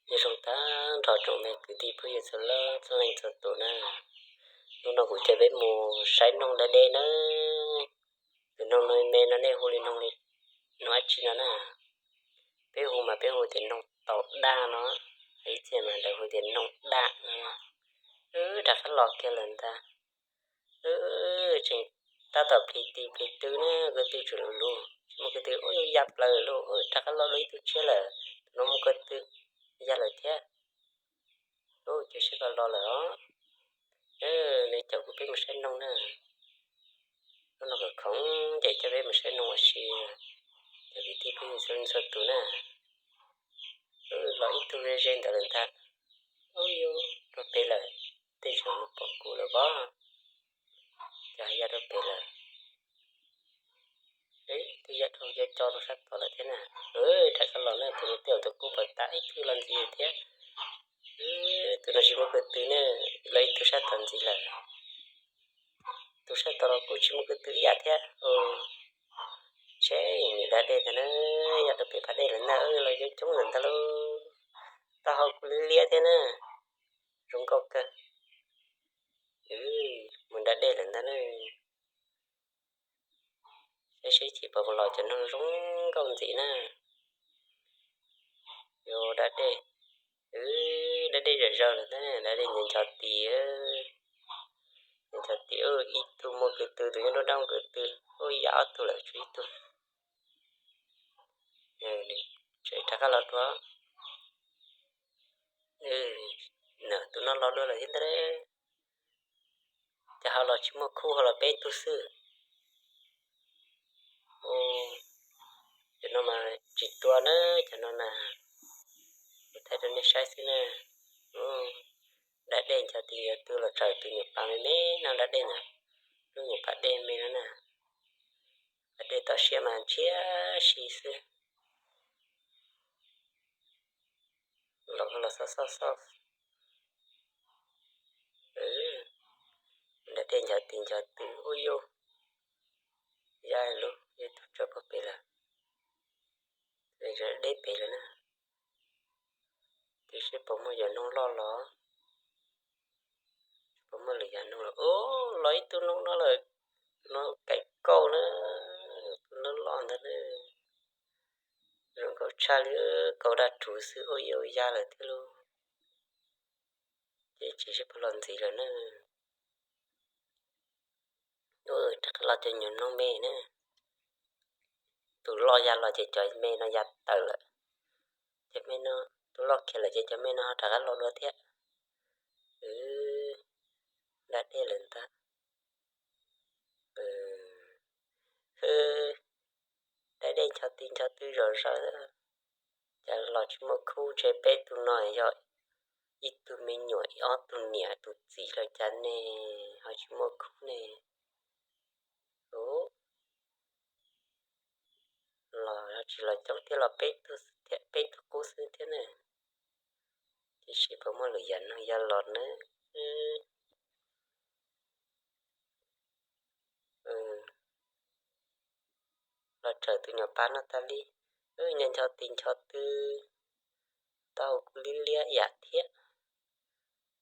Nyob zoo tag nrho tsoom me kwv tij phooj ywg txhua leej txhua tus na. Hnub no kuv coj peb mus saib noog da dej na. Tus noog no me no nej hu li noog li, noog dab tsi no na? Peb hu mas peb hu tias noog taus daj no, ib txhia mas lawv hu tias noog daj no. Wb rov qab los kiag lawm ntag. Wb tseem tab tom plis tis plis tw na, ko tw tseem luv luv, tsis muaj ko tw, ua ya plaws lawm, rov qab los dua ib tug tshiab lawm, tus no muaj ko tw, ya lawm thiab. Ua cas sib pab los lawm os. Nws caum kuv peb mus saib noog na. Hnub no khoom ces coj peb mus saib noog ua si, cov kwv tij phooj ywg txhua leej txhua tus na. Los ib tug ze ze ntawd lawm ntag. Ub, yuav rau pem lawm, tej zaum nws pom kuv lawm pob. Ces ya rau pem lawm. Twb ya dhau ya co rau sab tod lawm thiab na. Rov qab los na, tus no tej zaum tus kub puas tas ib tug los ntxiv thiab. Tus no tsis muaj ko tw ne, los ib tug sab tod ntxiv lawm. Tus sab tod los kuj tsis muaj ko tw ib yam thiab. Seb nws da dej ntag na, ya rau pem phab dej lawm ntag, los coob coob lawm ntag lauj. Taub hau kuj liab liab thiab na, zoo nkauj kawg. Mus da dej lawm ntag na. Saib seb chim puas los cov noog zoo nkauj ntxiv na. Yuav da dej, da dej zom zaws lawm thiab, da dej ncho ncho tis, ncho ncho tis, ib tug muaj ko tw, tus nyob nruab nrab muaj ko tw, ua ya ob tug lawm tshuav ib tug. Tseem rov qab los dua. Tus no los dua lawm thiab ntag. Ces ho los tsis muaj khub, ho los peb tug xwb. Cov no mas tsis tua na, cov no na. Kuv thaij rau nej saib xwb na. Da dej ncho tis ncho tw los tsaws tus nyuam pas me me no da dej na. Lub nyuam pas dej me no na. Pas dej toj siab mas ntshiab si xwb. Los los xoj xoj xoj. Da dej ncho tis ncho tw ub yuj. Ya lub, ya tus tso pog pem lawm. Deb pem lawm na. Tiam sis puas muaj yam noog loj los? Puas muaj lwm yam noog los? Ub, los ib tug noog no lawm. Tus no kaim kauj na, tus no loj ntawd na. Zoo nkauj tshaj li, kauj daj rhuv xwb ua ya lawm thiab lauj. Ces tsis sib pab los ntxiv lawm na. Rov qab los cov nyuam noog me na. Tus loj ya los ces cov me no ya tawm lawm. Cov me no, tus loj khiav lawm ces cov me no ho rov qab los dua thiab. Da dej lawm ntag. Da dej ncho tis ncho tw zom zaws. Cas los tsis muaj khub, ntshe peb tug no yog ib tug me nyuam, ob tug niam tus txiv los cas ne, ho tsis muaj khub ne. Los tsis los coob thiab, los peb tug xwb thiab, peb tug qub xwb thiab na. Tiam sis puas muaj lwm yam noog ya los na. Los tsaws tus nyuam pas no tas li, ncho ncho tis ncho tw, taub hau kuj liab liab yam thiab.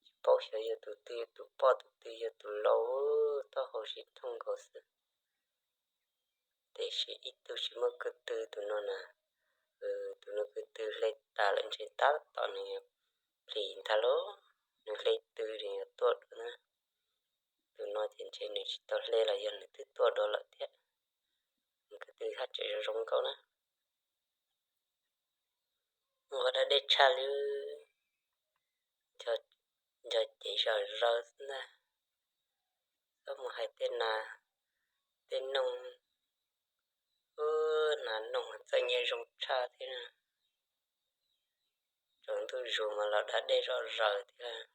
Tsis paub xyov yog tus twg yog tus poj, tus twg yog tus laus, taub hau sib thooj nkaus xwb. Tiam sis ib tug tsis muaj ko tw tus no na, tus no ko tw hle tas lawm, ntshe tab tom nws plis ntag lauj, nws hle tw nws yuav tuaj dua na. Tus no ces ntshe nws tsis tau hle los yog nws twb tuaj dua lawm thiab. Nws ko tw haj tseem zoo zoo nkauj na. Ua da dej tshaj li, ncho ces zom zaws xwb ntag. Txhob mus hais tej nas, tej noog, nas noog txawj nyiaj zoo tshaj thiab na. Tsaus ntuj zus mas los da dej zom zaws thiab.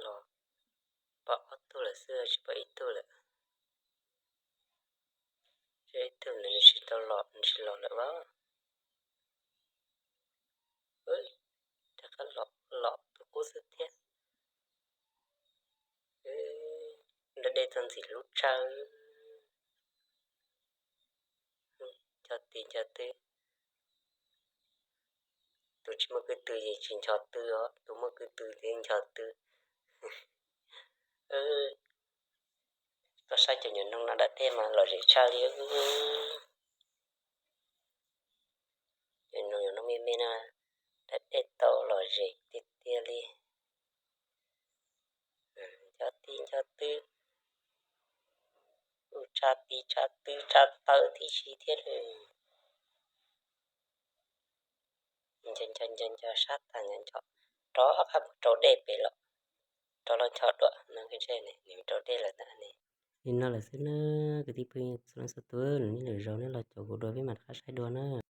Los pom ob tug lawm xwb, tsis pom ib tug lawm. Ib tug ntawd nws tsis tau los, nws tsis los lawm as. Rov qab los, los tus qub xwb thiab. Da dej txog ntxim hlub tshaj. Ncho tis ncho tw, Tus tsis muaj kwv tw ces tsis nco tw os, tus muaj kwv tw thiaj nco tw. Koj saib cov nyuam noog no da dej mas lom zem tshaj li. Cov nyuam noog me me no da dej tau lom zem tiag tiag li. Nco tib nco twb, kuj tsa tis tsa twb tsa tawv tib si thiab. Nco nco nco nco sab tas nco nco, rov qab mus rau dej pem lawm, rov los nco dua no nws rau dej lawm ntag ne. Li no lawm xwb na kwv tij phooj ywg txhua leej txhua tus, lwm hnub lwm zaus nej los caum kuv dua peb mam rov qab saib dua na.